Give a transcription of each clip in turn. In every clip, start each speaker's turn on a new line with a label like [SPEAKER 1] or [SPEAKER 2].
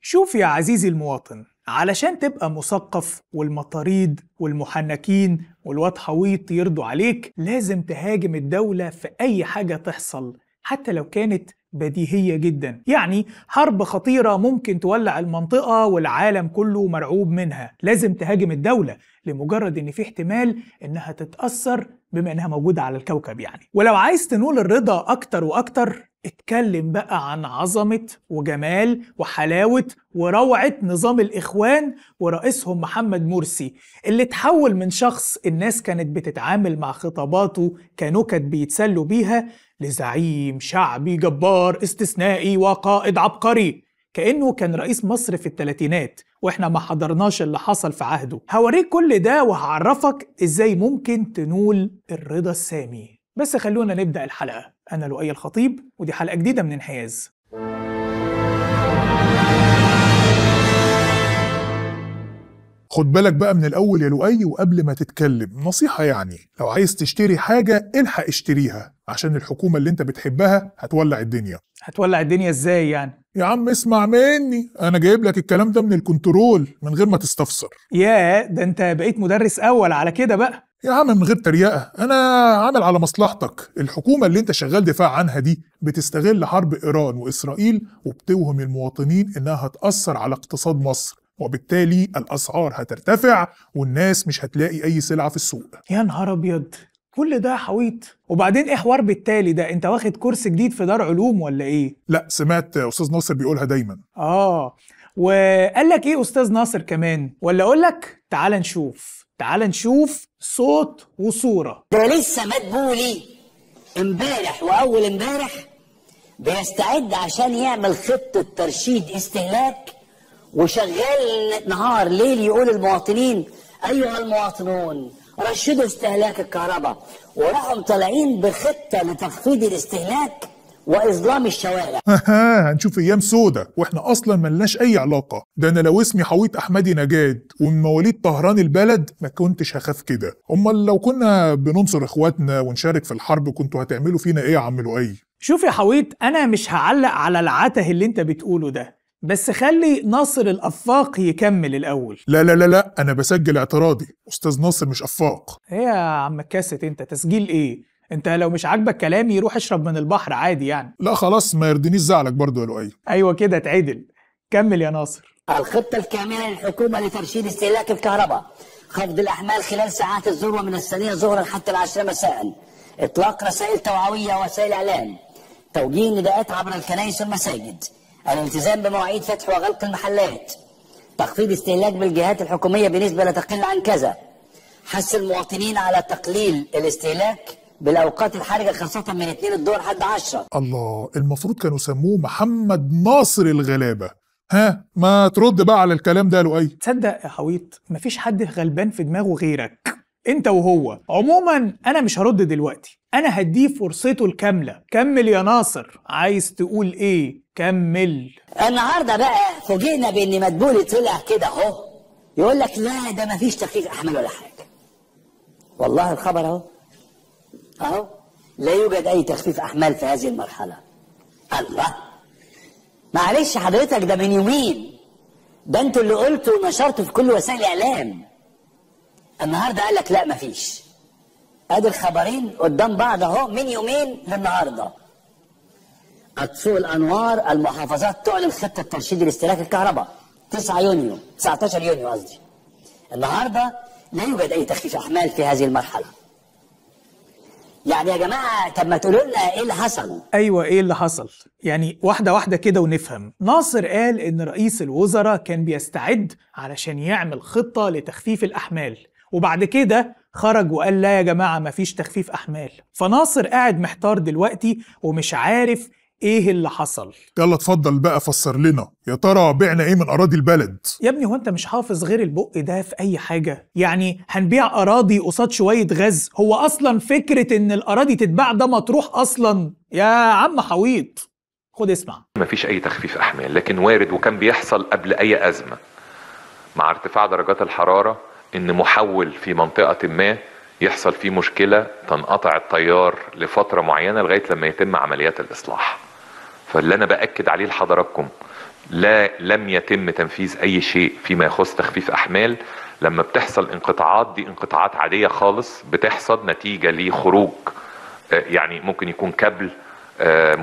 [SPEAKER 1] شوف يا عزيزي المواطن، علشان تبقى مثقف والمطاريد والمحنكين والواد حويط يرضوا عليك، لازم تهاجم الدولة في أي حاجة تحصل حتى لو كانت بديهية جدا. يعني حرب خطيرة ممكن تولع المنطقة والعالم كله مرعوب منها، لازم تهاجم الدولة لمجرد ان في احتمال انها تتأثر بما انها موجودة على الكوكب يعني. ولو عايز تنول الرضا اكتر واكتر، اتكلم بقى عن عظمة وجمال وحلاوة وروعة نظام الإخوان ورئيسهم محمد مرسي، اللي تحول من شخص الناس كانت بتتعامل مع خطاباته كنكت بيتسلوا بيها لزعيم شعبي جبار استثنائي وقائد عبقري، كأنه كان رئيس مصر في الثلاثينات واحنا ما حضرناش اللي حصل في عهده. هوريك كل ده وهعرفك ازاي ممكن تنول الرضا السامي. بس خلونا نبدأ الحلقة. أنا لؤي الخطيب ودي حلقة جديدة من انحياز.
[SPEAKER 2] خد بالك بقى من الأول يا لؤي، وقبل ما تتكلم نصيحة، يعني لو عايز تشتري حاجة الحق اشتريها، عشان الحكومة اللي انت بتحبها هتولع الدنيا.
[SPEAKER 1] هتولع الدنيا ازاي يعني؟
[SPEAKER 2] يا عم اسمع مني، انا جايب لك الكلام ده من الكنترول من غير ما تستفسر.
[SPEAKER 1] يا ده انت بقيت مدرس اول على كده بقى.
[SPEAKER 2] يا عم من غير تريقة، انا عامل على مصلحتك. الحكومة اللي انت شغال دفاع عنها دي بتستغل حرب ايران واسرائيل وبتوهم المواطنين انها هتأثر على اقتصاد مصر، وبالتالي الاسعار هترتفع والناس مش هتلاقي اي سلعة في السوق.
[SPEAKER 1] يا نهار ابيض، كل ده حويط؟ وبعدين ايه حوار بالتالي ده؟ انت واخد كورس جديد في دار علوم ولا ايه؟
[SPEAKER 2] لا، سمعت استاذ ناصر بيقولها دايما.
[SPEAKER 1] وقال لك ايه استاذ ناصر كمان؟ ولا اقول لك تعال نشوف، تعال نشوف صوت وصورة.
[SPEAKER 3] ده لسه مدبولي امبارح واول امبارح بيستعد عشان يعمل خطة ترشيد استهلاك، وشغال نهار ليل يقول للمواطنين ايها المواطنون رشدوا استهلاك الكهرباء، وراحوا طالعين بخطه لتخفيض الاستهلاك واظلام الشوارع.
[SPEAKER 2] هنشوف ايام سودة واحنا اصلا ملناش اي علاقة. ده انا لو اسمي حويط احمدي نجاد ومن مواليد طهران البلد ما كنتش هخاف كده. امال لو كنا بننصر اخواتنا ونشارك في الحرب كنتوا هتعملوا فينا ايه يا عم لؤي؟
[SPEAKER 1] شوف يا حويط، انا مش هعلق على العته اللي انت بتقوله ده، بس خلي ناصر الأفاق يكمل الأول.
[SPEAKER 2] لا لا لا لا، أنا بسجل اعتراضي، أستاذ ناصر مش أفاق.
[SPEAKER 1] إيه يا عم كاسة، أنت تسجيل إيه؟ أنت لو مش عاجبك كلامي روح اشرب من البحر عادي يعني.
[SPEAKER 2] لا خلاص، ما يرضينيش زعلك برضو يا لؤي.
[SPEAKER 1] أيوة كده اتعدل. كمل يا ناصر.
[SPEAKER 3] الخطة الكاملة للحكومة لترشيد استهلاك الكهرباء، خفض الأحمال خلال ساعات الذروة من 2 ظهرا حتى 10 مساء، إطلاق رسائل توعوية ووسائل إعلام، توجيه نداءات عبر الكنائس والمساجد، الالتزام بمواعيد فتح وغلق المحلات، تخفيض استهلاك بالجهات الحكومية بنسبة لا تقل عن كذا، حث المواطنين على تقليل الاستهلاك بالأوقات الحرجة خاصة من 2 الظهر لحد 10.
[SPEAKER 2] الله، المفروض كانوا سموه محمد ناصر الغلابة. ها، ما ترد بقى على الكلام ده يا لؤي.
[SPEAKER 1] تصدق يا حويط مفيش حد غلبان في دماغه غيرك انت وهو. عموما انا مش هرد دلوقتي، انا هديه فرصته الكاملة. كمل يا ناصر، عايز تقول ايه؟ كمل.
[SPEAKER 3] النهارده بقى فوجئنا بان مدبولي طلع كده اهو يقول لك لا ده مفيش تخفيف احمال ولا حاجة. والله الخبر اهو اهو، لا يوجد اي تخفيف احمال في هذه المرحلة. الله، معلش حضرتك، ده من يومين، ده انتوا اللي قلتوا ونشرتوا في كل وسائل الاعلام. النهارده قال لك لا مفيش. ادي الخبرين قدام بعض اهو من يومين للنهاردة. اطفئوا الانوار، المحافظات تعلن خطه ترشيد الاستهلاك الكهرباء 9 يونيو 19 يونيو قصدي. النهارده لا يوجد اي تخفيف احمال في هذه المرحلة. يعني يا جماعة طب ما تقولوا لنا ايه اللي حصل؟
[SPEAKER 1] ايوه ايه اللي حصل؟ يعني واحدة واحدة كده ونفهم. ناصر قال ان رئيس الوزراء كان بيستعد علشان يعمل خطه لتخفيف الاحمال، وبعد كده خرج وقال لا يا جماعة مفيش تخفيف أحمال. فناصر قاعد محتار دلوقتي ومش عارف ايه اللي حصل.
[SPEAKER 2] يلا اتفضل بقى فسر لنا، يا ترى بعنا ايه من اراضي البلد؟
[SPEAKER 1] يا ابني هو انت مش حافظ غير البق ده في اي حاجة؟ يعني هنبيع اراضي قصاد شوية غاز؟ هو اصلا فكرة ان الاراضي تتباع ده مطروح اصلا يا عم حويط. خد اسمع.
[SPEAKER 4] مفيش اي تخفيف احمال، لكن وارد وكان بيحصل قبل اي ازمة مع ارتفاع درجات الحرارة ان محول في منطقة ما يحصل فيه مشكلة تنقطع التيار لفترة معينة لغاية لما يتم عمليات الاصلاح. فاللي انا باكد عليه لحضراتكم لا، لم يتم تنفيذ أي شيء فيما يخص تخفيف أحمال. لما بتحصل انقطاعات، دي انقطاعات عادية خالص بتحصل نتيجة لخروج، يعني ممكن يكون كابل،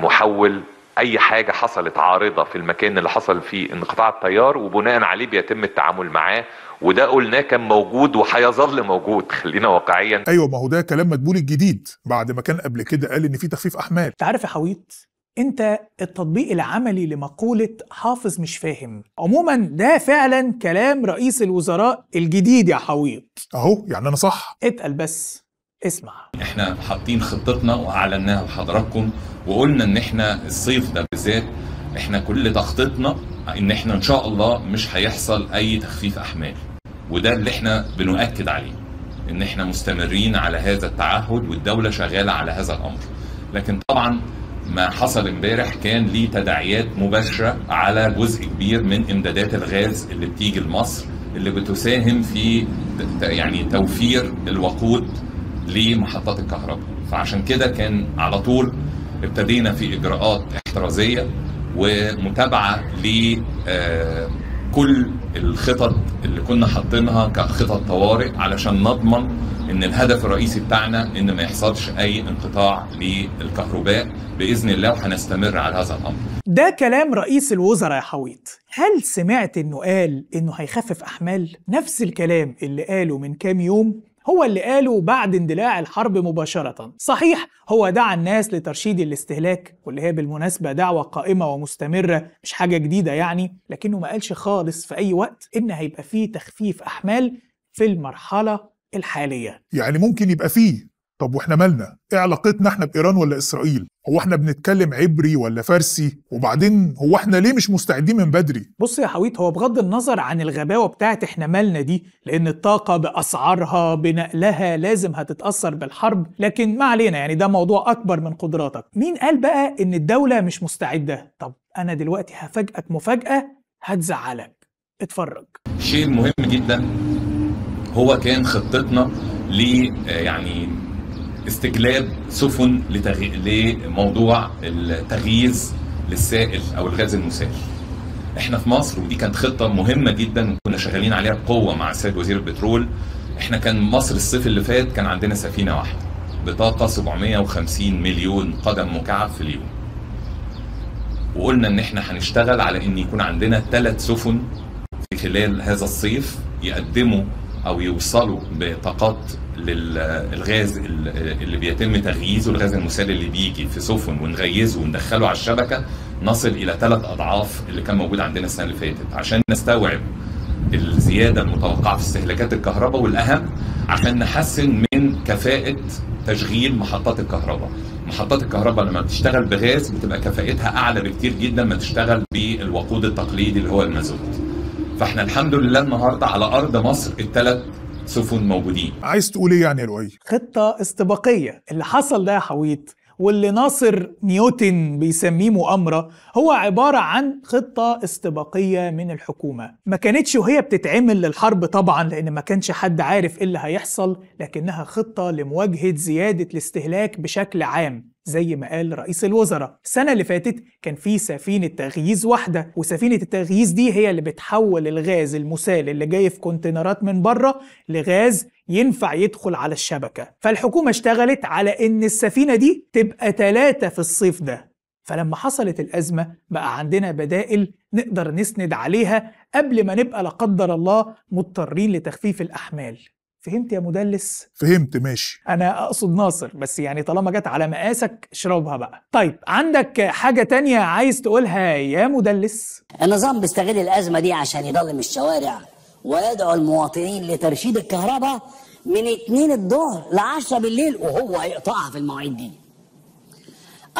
[SPEAKER 4] محول، أي حاجة حصلت عارضة في المكان اللي حصل فيه انقطاع التيار، وبناء عليه بيتم التعامل معاه. وده قلناه كان موجود وهيظل موجود، خلينا واقعيا.
[SPEAKER 2] ايوه، ما هو ده كلام مدبولي الجديد بعد ما كان قبل كده قال ان في تخفيف احمال.
[SPEAKER 1] تعرف يا حويط، انت التطبيق العملي لمقولة حافظ مش فاهم. عموما ده فعلا كلام رئيس الوزراء الجديد يا حويط.
[SPEAKER 2] اهو، يعني انا صح.
[SPEAKER 1] اتقل بس اسمع.
[SPEAKER 5] احنا حاطين خطتنا واعلناها لحضراتكم، وقلنا ان احنا الصيف ده بالذات احنا كل تخطيطنا ان احنا ان شاء الله مش هيحصل اي تخفيف احمال، وده اللي احنا بنؤكد عليه، ان احنا مستمرين على هذا التعهد والدولة شغالة على هذا الامر. لكن طبعا ما حصل امبارح كان ليه تداعيات مباشرة على جزء كبير من امدادات الغاز اللي بتيجي لمصر، اللي بتساهم في يعني توفير الوقود لمحطات الكهرباء. فعشان كده كان على طول ابتدينا في اجراءات احترازية ومتابعة لكل الخطط اللي كنا حاطينها كخطط طوارئ، علشان نضمن ان الهدف الرئيسي بتاعنا ان ما يحصلش اي انقطاع للكهرباء باذن الله، وهنستمر على هذا الامر.
[SPEAKER 1] ده كلام رئيس الوزراء يا حويط. هل سمعت انه قال انه هيخفف احمال؟ نفس الكلام اللي قاله من كام يوم هو اللي قاله بعد اندلاع الحرب مباشرة. صحيح هو دعا الناس لترشيد الاستهلاك، واللي هي بالمناسبة دعوة قائمة ومستمرة، مش حاجة جديدة يعني، لكنه ما قالش خالص في أي وقت إن هيبقى فيه تخفيف أحمال في المرحلة الحالية.
[SPEAKER 2] يعني ممكن يبقى فيه. طب واحنا مالنا؟ ايه علاقتنا احنا بإيران ولا إسرائيل؟ هو احنا بنتكلم عبري ولا فارسي؟ وبعدين هو احنا ليه مش مستعدين من بدري؟
[SPEAKER 1] بص يا حويط، هو بغض النظر عن الغباوة بتاعت احنا مالنا دي، لأن الطاقة بأسعارها بنقلها لازم هتتأثر بالحرب، لكن ما علينا، يعني ده موضوع أكبر من قدراتك. مين قال بقى إن الدولة مش مستعدة؟ طب أنا دلوقتي هفاجئك مفاجأة هتزعلك، اتفرج.
[SPEAKER 5] شيء مهم جدا هو كان خطتنا ل يعني استجلاب سفن لموضوع التغييز للسائل او الغاز المسال. احنا في مصر، ودي كانت خطه مهمة جدا وكنا شغالين عليها بقوة مع السيد وزير البترول. احنا كان مصر الصيف اللي فات كان عندنا سفينة واحدة بطاقة 750 مليون قدم مكعب في اليوم، وقلنا ان احنا هنشتغل على ان يكون عندنا 3 سفن في خلال هذا الصيف يقدموا او يوصلوا بطاقات للغاز اللي بيتم تغييزه، الغاز المسال اللي بيجي في سفن ونغيزه وندخله على الشبكة، نصل الى 3 اضعاف اللي كان موجود عندنا السنة اللي فاتت، عشان نستوعب الزيادة المتوقعة في استهلاكات الكهرباء، والاهم عشان نحسن من كفاءة تشغيل محطات الكهرباء. محطات الكهرباء لما بتشتغل بغاز بتبقى كفاءتها اعلى بكتير جدا ما تشتغل بالوقود التقليدي اللي هو المازوت. فاحنا الحمد لله النهارده على ارض مصر ال3 سفن موجودين.
[SPEAKER 2] عايز تقول ايه يعني يا لؤي؟
[SPEAKER 1] خطة استباقية. اللي حصل ده يا حويط واللي ناصر نيوتن بيسميه مؤامرة هو عبارة عن خطة استباقية من الحكومة. ما كانتش وهي بتتعمل للحرب طبعا، لأن ما كانش حد عارف إيه اللي هيحصل، لكنها خطة لمواجهة زيادة الاستهلاك بشكل عام زي ما قال رئيس الوزراء. السنة اللي فاتت كان في سفينة تغييز واحدة، وسفينة التغييز دي هي اللي بتحول الغاز المسال اللي جاي في كونتينرات من بره لغاز ينفع يدخل على الشبكة. فالحكومة اشتغلت على إن السفينة دي تبقى 3 في الصيف ده. فلما حصلت الأزمة بقى عندنا بدائل نقدر نسند عليها قبل ما نبقى لا قدر الله مضطرين لتخفيف الأحمال. فهمت يا مدلس؟
[SPEAKER 2] فهمت، ماشي.
[SPEAKER 1] أنا أقصد ناصر، بس يعني طالما جت على مقاسك اشربها بقى. طيب عندك حاجة تانية عايز تقولها يا مدلس؟
[SPEAKER 3] النظام بيستغل الأزمة دي عشان يضلم الشوارع ويدعو المواطنين لترشيد الكهرباء من 2 الظهر ل 10 بالليل، وهو هيقطعها في المواعيد دي.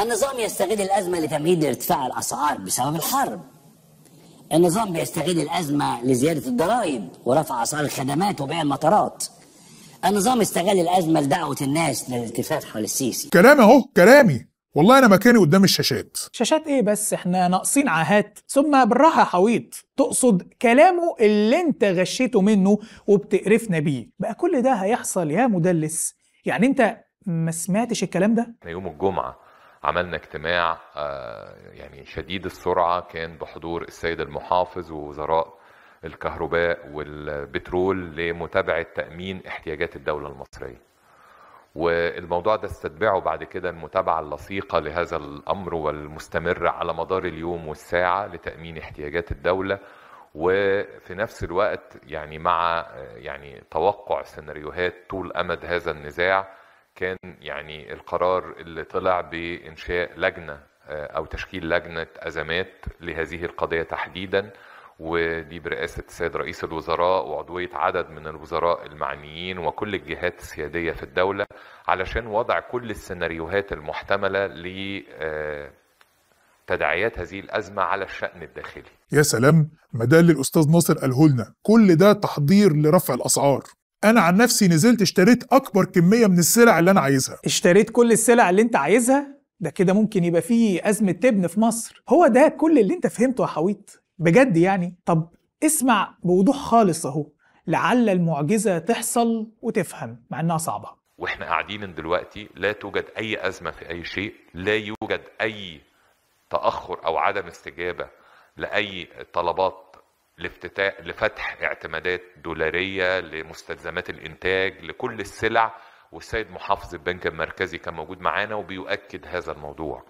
[SPEAKER 3] النظام يستغل الأزمة لتمهيد لارتفاع الأسعار بسبب الحرب. النظام بيستغل الأزمة لزيادة الضرائب ورفع أسعار الخدمات وبيع المطارات. النظام استغل الأزمة لدعوة الناس للالتفاف حول السيسي.
[SPEAKER 2] كلامي أهو، كلامي والله، أنا مكاني قدام الشاشات.
[SPEAKER 1] شاشات إيه بس، إحنا ناقصين عاهات. ثم بالراحة حويط، تقصد كلامه اللي أنت غشيته منه وبتقرفنا بيه. بقى كل ده هيحصل يا مدلس؟ يعني أنت ما سمعتش الكلام ده؟
[SPEAKER 4] يوم الجمعة عملنا اجتماع يعني شديد السرعة، كان بحضور السيد المحافظ ووزراء الكهرباء والبترول لمتابعة تأمين احتياجات الدولة المصرية. والموضوع ده استتبعه بعد كده المتابعة اللصيقة لهذا الأمر والمستمرة على مدار اليوم والساعة لتأمين احتياجات الدولة، وفي نفس الوقت يعني مع يعني توقع سيناريوهات طول أمد هذا النزاع، كان يعني القرار اللي طلع بإنشاء لجنة أو تشكيل لجنة أزمات لهذه القضية تحديدا، ودي برئاسة السيد رئيس الوزراء وعضوية عدد من الوزراء المعنيين وكل الجهات السيادية في الدولة، علشان وضع كل السيناريوهات المحتملة لتداعيات هذه الأزمة على الشأن الداخلي.
[SPEAKER 2] يا سلام، ما ده اللي الأستاذ ناصر قاله لنا، كل ده تحضير لرفع الأسعار. أنا عن نفسي نزلت اشتريت أكبر كمية من السلع اللي أنا عايزها.
[SPEAKER 1] اشتريت كل السلع اللي أنت عايزها؟ ده كده ممكن يبقى فيه أزمة تبن في مصر. هو ده كل اللي أنت فهمته يا حويط؟ بجد يعني؟ طب اسمع بوضوح خالص اهو، لعل المعجزة تحصل وتفهم، مع انها صعبة.
[SPEAKER 4] واحنا قاعدين دلوقتي لا توجد اي ازمة في اي شيء، لا يوجد اي تأخر او عدم استجابة لاي طلبات لفتح اعتمادات دولارية لمستلزمات الانتاج لكل السلع. والسيد محافظ البنك المركزي كان موجود معانا وبيؤكد هذا الموضوع.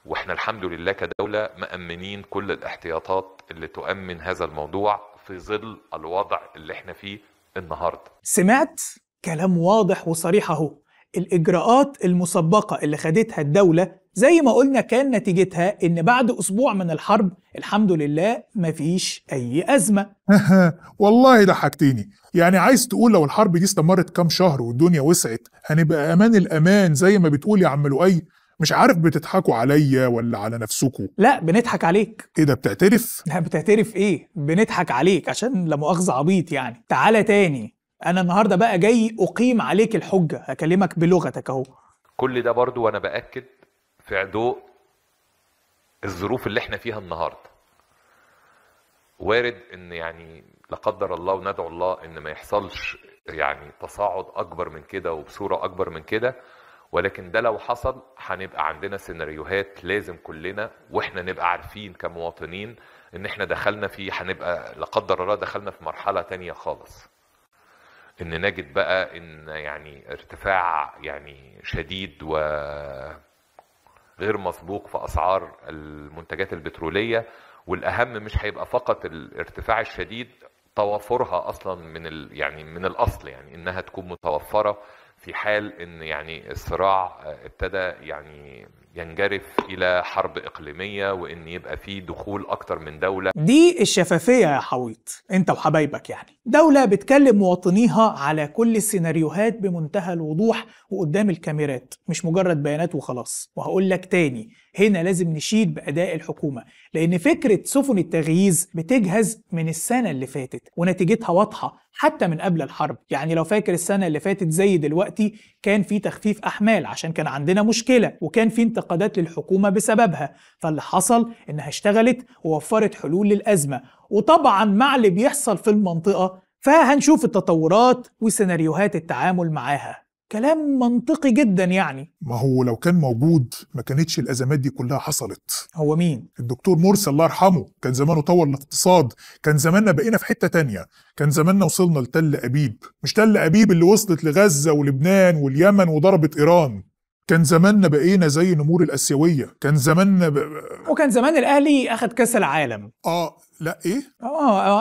[SPEAKER 4] واحنا الحمد لله كدولة مأمنين كل الاحتياطات اللي تؤمن هذا الموضوع في ظل الوضع اللي احنا فيه النهاردة.
[SPEAKER 1] سمعت كلام واضح وصريح اهو. الإجراءات المسبقة اللي خدتها الدولة زي ما قلنا كان نتيجتها إن بعد أسبوع من الحرب الحمد لله مفيش أي أزمة.
[SPEAKER 2] والله ضحكتني، يعني عايز تقول لو الحرب دي استمرت كام شهر والدنيا وسعت هنبقى أمان الأمان زي ما بتقول يا عم لؤي؟ مش عارف بتضحكوا عليا ولا على نفسكوا؟
[SPEAKER 1] لا بنضحك عليك.
[SPEAKER 2] ايه ده، بتعترف؟
[SPEAKER 1] لا بتعترف ايه؟ بنضحك عليك عشان لا مؤاخذة عبيط يعني. تعالى تاني، انا النهارده بقى جاي اقيم عليك الحجة، هكلمك بلغتك اهو.
[SPEAKER 4] كل ده برضو وانا بأكد في ضوء الظروف اللي احنا فيها النهارده. وارد ان يعني لا قدر الله وندعو الله ان ما يحصلش يعني تصاعد اكبر من كده وبصورة اكبر من كده، ولكن ده لو حصل هنبقى عندنا سيناريوهات لازم كلنا واحنا نبقى عارفين كمواطنين ان احنا دخلنا في، هنبقى لا قدر الله دخلنا في مرحلة تانية خالص، ان نجد بقى ان يعني ارتفاع يعني شديد وغير مسبوق في اسعار المنتجات البترولية، والاهم مش هيبقى فقط الارتفاع الشديد، توافرها اصلا من يعني من الاصل، يعني انها تكون متوفرة في حال ان يعني الصراع ابتدى يعني ينجرف الى حرب اقليمية وان يبقى فيه دخول اكتر من دولة.
[SPEAKER 1] دي الشفافية يا حويط انت وحبايبك، يعني دولة بتكلم مواطنيها على كل السيناريوهات بمنتهى الوضوح وقدام الكاميرات، مش مجرد بيانات وخلاص. وهقول لك تاني، هنا لازم نشيد بأداء الحكومة، لأن فكرة سفن التغييز بتجهز من السنة اللي فاتت ونتيجتها واضحة حتى من قبل الحرب. يعني لو فاكر السنة اللي فاتت زي دلوقتي كان في تخفيف أحمال عشان كان عندنا مشكلة وكان في انتقادات للحكومة بسببها، فاللي حصل إنها اشتغلت ووفرت حلول للأزمة. وطبعا مع اللي بيحصل في المنطقة فهنشوف التطورات وسيناريوهات التعامل معاها. كلام منطقي جدا يعني.
[SPEAKER 2] ما هو لو كان موجود ما كانتش الأزمات دي كلها حصلت.
[SPEAKER 1] هو مين؟
[SPEAKER 2] الدكتور مرسي الله يرحمه، كان زمانه طور الاقتصاد، كان زماننا بقينا في حتة تانية، كان زماننا وصلنا لتل أبيب، مش تل أبيب اللي وصلت لغزة ولبنان واليمن وضربت إيران. كان زماننا بقينا زي نمور الآسيوية، كان زماننا
[SPEAKER 1] وكان زمان الأهلي أخد كأس العالم.
[SPEAKER 2] لا إيه؟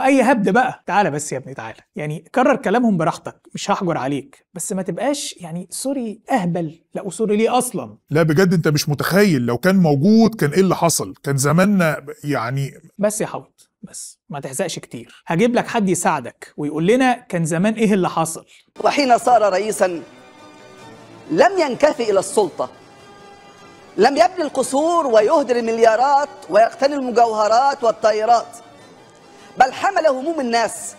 [SPEAKER 1] أي هبد بقى. تعالى بس يا ابني تعالى، يعني كرر كلامهم براحتك، مش هحجر عليك، بس ما تبقاش يعني sorry أهبل، لا و sorry ليه أصلا؟
[SPEAKER 2] لا بجد أنت مش متخيل لو كان موجود كان إيه اللي حصل، كان زماننا يعني.
[SPEAKER 1] بس يا حوت بس ما تحزقش كتير، هجيب لك حد يساعدك ويقول لنا كان زمان إيه اللي حصل.
[SPEAKER 6] وحين صار رئيسا لم ينكفئ إلى السلطة، لم يبني القصور ويهدر المليارات ويقتني المجوهرات والطائرات، بل حمل هموم الناس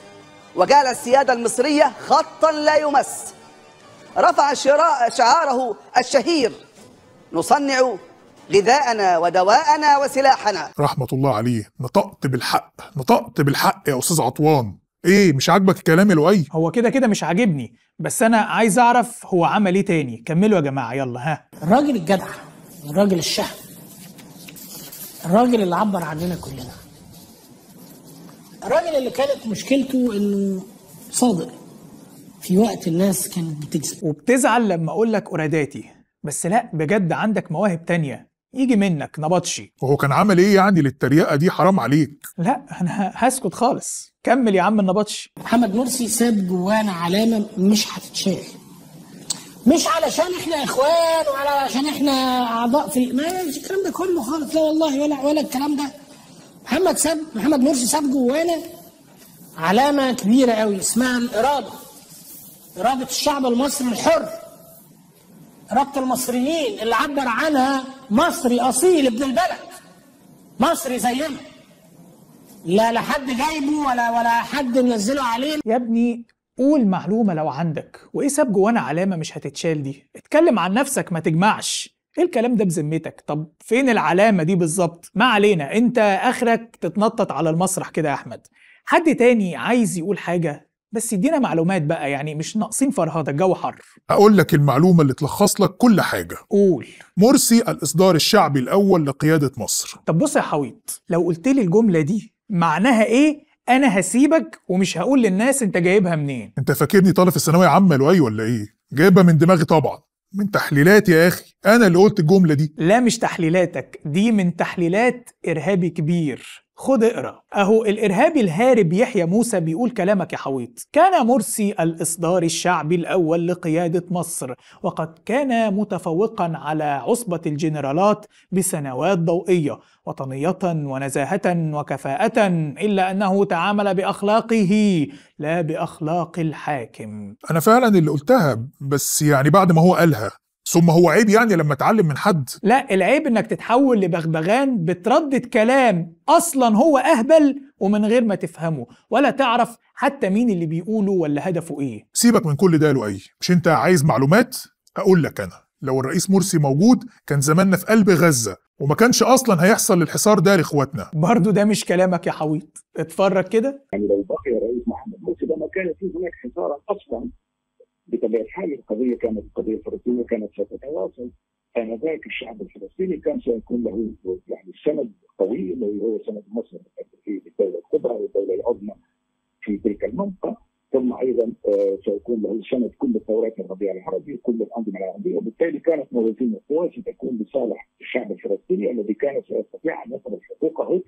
[SPEAKER 6] وجعل السيادة المصرية خطا لا يمس. رفع شعاره الشهير: نصنع غذاءنا ودواءنا وسلاحنا.
[SPEAKER 2] رحمة الله عليه، نطقت بالحق، نطقت بالحق يا أستاذ عطوان. ايه مش عاجبك الكلام يا لؤي؟
[SPEAKER 1] هو كده كده مش عاجبني، بس انا عايز اعرف هو عمل ايه تاني. كملوا يا جماعة يلا. ها
[SPEAKER 7] الراجل الجدع الراجل الشهم، الراجل اللي عبر عننا كلنا، الراجل اللي كانت مشكلته انه صادق في وقت الناس كانت بتكذب.
[SPEAKER 1] وبتزعل لما اقول لك قراداتي، بس لا بجد عندك مواهب تانية يجي منك نبطشي.
[SPEAKER 2] وهو كان عمل ايه يعني للتريقه دي؟ حرام عليك.
[SPEAKER 1] لا انا هسكت خالص، كمل يا عم النبطشي.
[SPEAKER 7] محمد مرسي ساب جوانا علامة مش هتتشال، مش علشان احنا اخوان ولا علشان احنا اعضاء في، ما مش الكلام ده كله خالص، لا والله ولا الكلام ده. محمد مرسي ساب جوانا علامة كبيرة قوي اسمها الارادة، اراده الشعب المصري الحر، اراده المصريين اللي عبر عنها مصري اصيل ابن البلد، مصري زينا، لا حد جايبه ولا حد منزله عليه.
[SPEAKER 1] يا ابني قول معلومة لو عندك، وإيه ساب جوانا علامة مش هتتشال دي؟ اتكلم عن نفسك ما تجمعش، إيه الكلام ده بذمتك؟ طب فين العلامة دي بالظبط؟ ما علينا، أنت آخرك تتنطط على المسرح كده يا أحمد. حد تاني عايز يقول حاجة؟ بس يدينا معلومات بقى، يعني مش ناقصين فرهدة، الجو حر.
[SPEAKER 2] هقول لك المعلومة اللي تلخص لك كل حاجة.
[SPEAKER 1] قول.
[SPEAKER 2] مرسي الإصدار الشعبي الأول لقيادة مصر.
[SPEAKER 1] طب بص يا حويط، لو قلت لي الجملة دي معناها إيه أنا هسيبك ومش هقول للناس أنت جايبها منين.
[SPEAKER 2] أنت فاكرني طالب في الثانوية عامة لؤي ولا إيه؟ جايبها من دماغي طبعا، من تحليلات يا أخي، أنا اللي قلت الجملة دي.
[SPEAKER 1] لا مش تحليلاتك، دي من تحليلات إرهابي كبير. خد اقرا اهو. الارهابي الهارب يحيى موسى بيقول كلامك يا حويط. كان مرسي الاصدار الشعبي الاول لقيادة مصر، وقد كان متفوقا على عصبة الجنرالات بسنوات ضوئية، وطنية ونزاهة وكفاءة، الا انه تعامل باخلاقه لا باخلاق الحاكم.
[SPEAKER 2] انا فعلا اللي قلتها، بس يعني بعد ما هو قالها. ثم هو عيب يعني لما اتعلم من حد؟
[SPEAKER 1] لا، العيب انك تتحول لبغبغان بتردد كلام اصلا هو اهبل ومن غير ما تفهمه ولا تعرف حتى مين اللي بيقوله ولا هدفه ايه.
[SPEAKER 2] سيبك من كل ده يا لؤي، مش انت عايز معلومات؟ اقول لك انا، لو الرئيس مرسي موجود كان زماننا في قلب غزة، وما كانش اصلا هيحصل الحصار ده لاخواتنا.
[SPEAKER 1] برضه ده مش كلامك يا حويط، اتفرج كده.
[SPEAKER 8] يعني لو بقي الرئيس محمد مرسي ده ما كان في هناك حصارا اصلا. بطبيعة الحال القضية كانت القضية الفلسطينية كانت ستتواصل آنذاك. الشعب الفلسطيني كان سيكون له يعني سند قوي اللي هو سند مصر في الدولة الكبرى والدولة العظمى في تلك المنطقة، ثم أيضا سيكون له سند كل الثورات الربيع العربي وكل الأنظمة العربية، وبالتالي كانت موازين القوى ستكون لصالح الشعب الفلسطيني الذي كان سيستطيع أن يفرض حقوقه،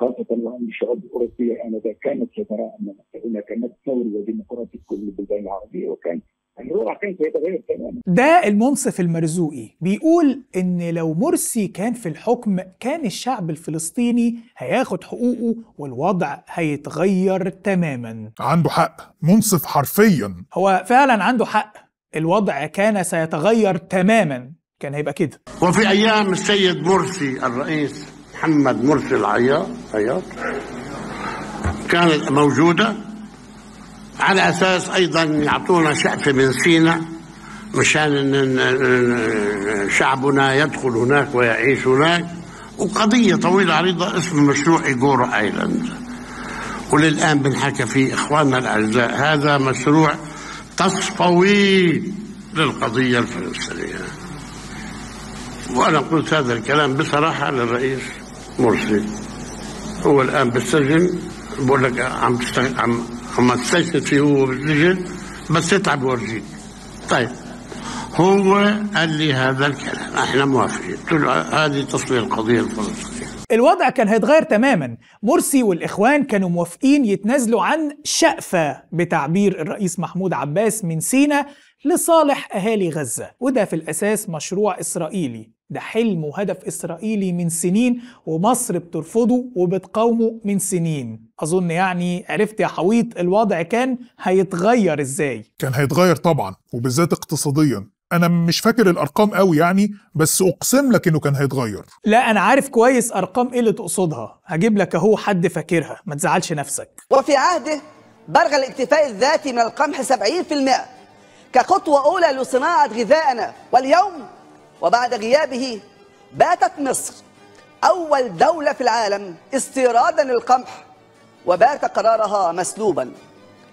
[SPEAKER 8] خاصة وأن الشعوب الأوروبية آنذاك كانت سترى أن هناك مد ثوري وديمقراطي في كل البلدان العربية، وكان الوضع كان سيتغير تماما.
[SPEAKER 1] ده المنصف المرزوقي بيقول إن لو مرسي كان في الحكم كان الشعب الفلسطيني هياخد حقوقه والوضع هيتغير تماما.
[SPEAKER 2] عنده حق منصف حرفيا.
[SPEAKER 1] هو فعلا عنده حق، الوضع كان سيتغير تماما، كان هيبقى كده.
[SPEAKER 9] وفي أيام السيد مرسي الرئيس محمد مرسي العياط كانت موجودة على أساس أيضا يعطونا شقفة من سينا مشان شعبنا يدخل هناك ويعيش هناك، وقضية طويلة عريضة اسمه مشروع إيجور آيلاند، وللآن بنحكى فيه إخواننا الأعزاء. هذا مشروع تصفوي للقضية الفلسطينية، وأنا قلت هذا الكلام بصراحة للرئيس مرسي. هو الآن بالسجن، بقول لك عم تستشهد فيه هو بالسجن، بس يتعب ورجيك. طيب هو قال لي هذا الكلام، احنا موافقين. قلت له هذه تصفية القضية الفلسطينية.
[SPEAKER 1] الوضع كان هيتغير تماما. مرسي والإخوان كانوا موافقين يتنازلوا عن شقفة بتعبير الرئيس محمود عباس من سينا لصالح أهالي غزة، وده في الأساس مشروع إسرائيلي، ده حلم وهدف إسرائيلي من سنين، ومصر بترفضه وبتقاومه من سنين. أظن يعني عرفت يا حويط الوضع كان هيتغير إزاي.
[SPEAKER 2] كان هيتغير طبعا، وبالذات اقتصاديا. أنا مش فاكر الأرقام قوي يعني، بس أقسم لك إنه كان هيتغير.
[SPEAKER 1] لا أنا عارف كويس أرقام إيه اللي تقصدها، هجيب لك أهو حد فاكرها، ما تزعلش نفسك.
[SPEAKER 6] وفي عهده بلغ الاكتفاء الذاتي من القمح 70% كخطوة أولى لصناعة غذائنا، واليوم وبعد غيابه باتت مصر أول دولة في العالم استيرادا للقمح، وبات قرارها مسلوبا.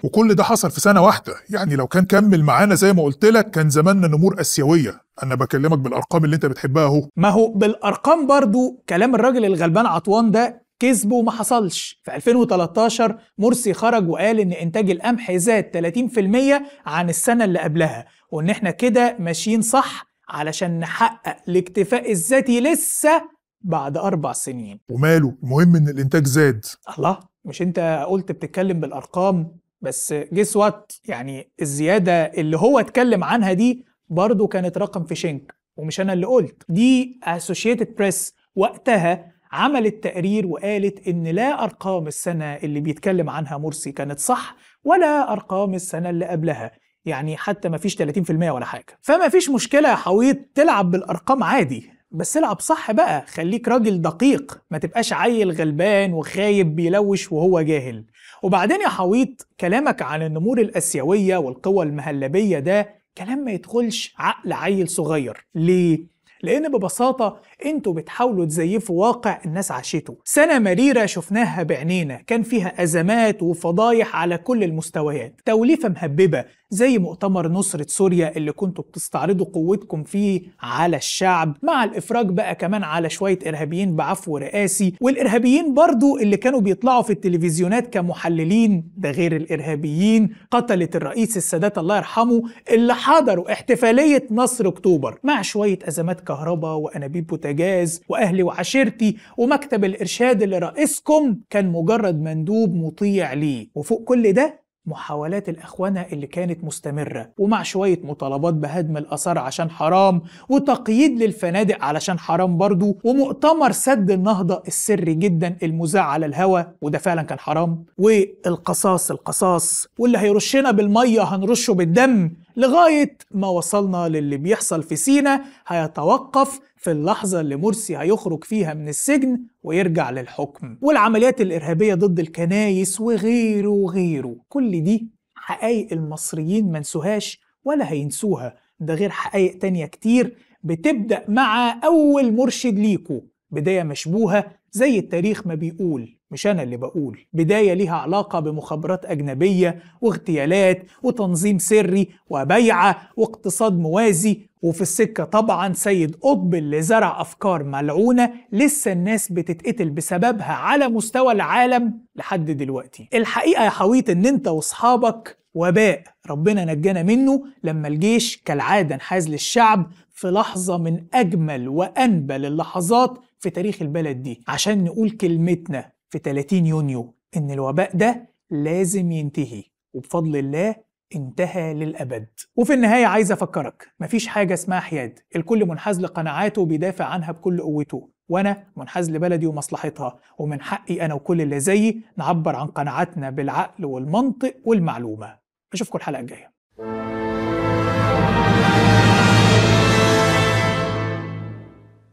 [SPEAKER 2] وكل ده حصل في سنة واحدة، يعني لو كان كمل معانا زي ما قلت لك كان زماننا نمور آسيوية. أنا بكلمك بالأرقام اللي أنت بتحبها أهو.
[SPEAKER 1] ما هو بالأرقام برضو كلام الراجل الغلبان عطوان ده كذبه وما حصلش. في 2013 مرسي خرج وقال إن إنتاج القمح زاد 30% عن السنة اللي قبلها، وإن إحنا كده ماشيين صح علشان نحقق الاكتفاء الذاتي لسه بعد 4 سنين.
[SPEAKER 2] وماله، المهم إن الإنتاج زاد.
[SPEAKER 1] الله، مش أنت قلت بتتكلم بالأرقام؟ بس guess what، يعني الزيادة اللي هو اتكلم عنها دي برضو كانت رقم في شنك، ومش أنا اللي قلت، دي Associated Press وقتها عملت تقرير وقالت إن لا أرقام السنة اللي بيتكلم عنها مرسي كانت صح ولا أرقام السنة اللي قبلها، يعني حتى ما فيش 30% ولا حاجة. فما فيش مشكلة يا حويط تلعب بالأرقام عادي، بس العب صح بقى، خليك راجل دقيق، ما تبقاش عيل غلبان وخايب بيلوش وهو جاهل. وبعدين يا حويط كلامك عن النمور الآسيوية والقوى المهلبية ده كلام ما يدخلش عقل عيل صغير. ليه؟ لأن ببساطة انتوا بتحاولوا تزيفوا واقع الناس عاشته. سنة مريرة شفناها بعينينا، كان فيها أزمات وفضايح على كل المستويات، توليفة مهببة زي مؤتمر نصرة سوريا اللي كنتوا بتستعرضوا قوتكم فيه على الشعب، مع الإفراج بقى كمان على شوية إرهابيين بعفو رئاسي، والإرهابيين برضو اللي كانوا بيطلعوا في التلفزيونات كمحللين، ده غير الإرهابيين قتلة الرئيس السادات الله يرحمه اللي حضروا احتفالية نصر أكتوبر، مع شوية أزمات كهرباء وأنابيب بوتاجاز وأهلي وعشيرتي ومكتب الإرشاد اللي رئيسكم كان مجرد مندوب مطيع ليه. وفوق كل ده محاولات الأخوانة اللي كانت مستمرة، ومع شوية مطالبات بهدم الآثار عشان حرام، وتقييد للفنادق علشان حرام برضو، ومؤتمر سد النهضة السري جدا المذاع على الهوا وده فعلا كان حرام، والقصاص القصاص، واللي هيرشنا بالمية هنرشه بالدم، لغاية ما وصلنا للي بيحصل في سينا هيتوقف في اللحظة اللي مرسي هيخرج فيها من السجن ويرجع للحكم، والعمليات الإرهابية ضد الكنايس وغيره وغيره. كل دي حقائق المصريين منسوهاش ولا هينسوها، ده غير حقائق تانية كتير بتبدأ مع أول مرشد ليكو، بداية مشبوهة زي التاريخ ما بيقول، مش أنا اللي بقول، بداية ليها علاقة بمخابرات أجنبية واغتيالات وتنظيم سري وبيعة واقتصاد موازي، وفي السكة طبعا سيد قطب اللي زرع أفكار ملعونة لسه الناس بتتقتل بسببها على مستوى العالم لحد دلوقتي. الحقيقة يا حويط إن أنت وأصحابك وباء ربنا نجانا منه لما الجيش كالعادة انحاز للشعب في لحظة من أجمل وأنبل اللحظات في تاريخ البلد دي، عشان نقول كلمتنا في 30 يونيو إن الوباء ده لازم ينتهي، وبفضل الله انتهى للأبد. وفي النهاية عايز أفكرك، مفيش حاجة اسمها حياد، الكل منحاز لقناعاته وبيدافع عنها بكل قوته، وأنا منحاز لبلدي ومصلحتها، ومن حقي أنا وكل اللي زيي نعبر عن قناعاتنا بالعقل والمنطق والمعلومة. أشوفكم الحلقة الجاية.